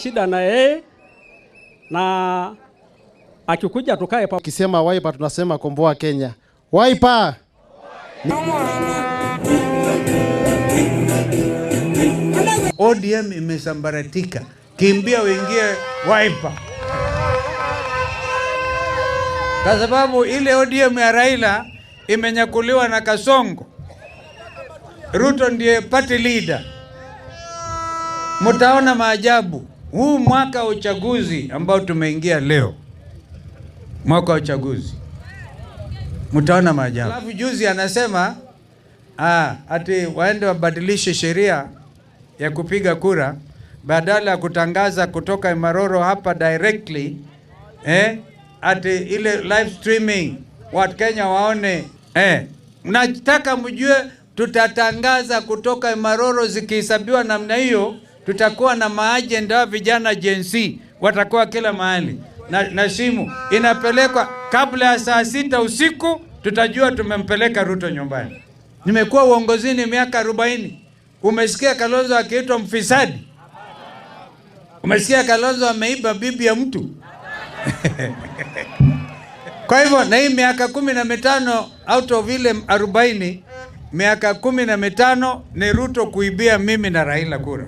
shida na yeye, na akikuja tukae pamoja. Kisema Wiper tunasema komboa Kenya. Wiper! ODM imesambaratika, kimbia uingie Wiper, kwa sababu ile ODM ya Raila imenyakuliwa na Kasongo. Ruto ndiye party leader. Mtaona maajabu huu mwaka wa uchaguzi ambao tumeingia leo, mwaka wa uchaguzi mtaona maajabu. Alafu juzi anasema ati waende wabadilishe sheria ya kupiga kura, badala ya kutangaza kutoka Imaroro hapa directly, ati ile live streaming watu Kenya waone. Mnataka mjue tutatangaza kutoka Imaroro zikihesabiwa namna hiyo, tutakuwa na maajenda wa vijana Gen Z watakuwa kila mahali na simu inapelekwa kabla ya saa 6 usiku, tutajua tumempeleka Ruto nyumbani. Nimekuwa uongozini miaka 40. Umesikia Kalonzo akiitwa mfisadi? Umesikia Kalonzo ameiba bibi ya mtu? Kwa hivyo na hii miaka 15 out of ile 40, miaka 15 ni Ruto kuibia mimi na Raila kura.